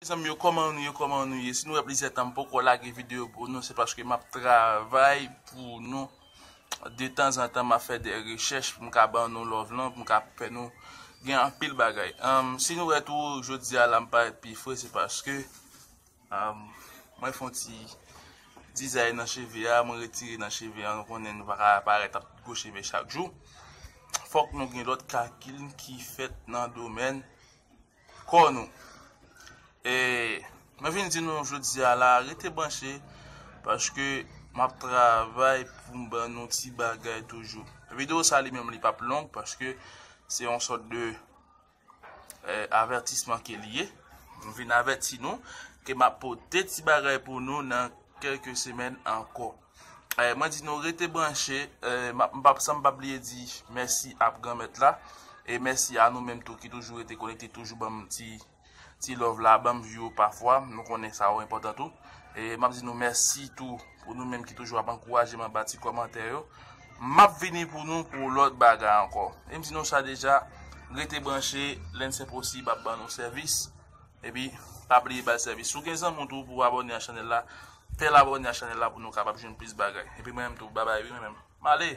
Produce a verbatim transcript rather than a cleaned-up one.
Mezanmi yo, kòman nou ye, kòman nou ye? Si nou wè plizyè tan m poko lage videyo pou nou, se paske m ap travay pou nou. De tanzantan, m ap fè de rechèch pou m ka ban nou love lan, pou m ka fè nou gen anpil bagay. Um, si nou wè tou, jodi a la, m parèt pi fre, se paske um, mwen fè yon ti dizay nan cheve a, mwen retire nan cheve a, nou konnen nou pa ka parèt ap gwo cheve chak jou. Fòk nou gen lòt kalkil ki fèt nan domèn kò nou. E mwen vin di nou jodi a la, rete branche, paske m ap travay pou m ban nou ti bagay toujou. Videyo sa li menm li p ap long, paske se yon sòt de eh, avètisman ke li ye. M vin avèti nou ke m ap pote ti bagay pou nou nan kèlke semèn ankò. Eh, mwen di nou rete branche, eh, m ap, m p ap, san m pa bliye di mèsi ap Granmèt la, e mèsi a nou menm tou ki toujou rete konekte, toujou ban m ti, ti love la, ban m view pafwa, nou konnen sa yo enpòtan tou. E m ap di nou mèsi tou pou nou menm ki toujou ap ankouraje m anba ti kòmantè yo. M ap vini pou nou pou lòt bagay ankò. E m di nou sa deja, rete branche, Lensen Posib ap ban nou sèvis. Epi, pa bliye bay sèvis. Si w gen zanmi w tou pou abòne a chanèl la, fè l abòne a chanèl la pou nou kapab jwenn plis bagay. Epi mwen menm tou, babay wi mwen menm. M ale!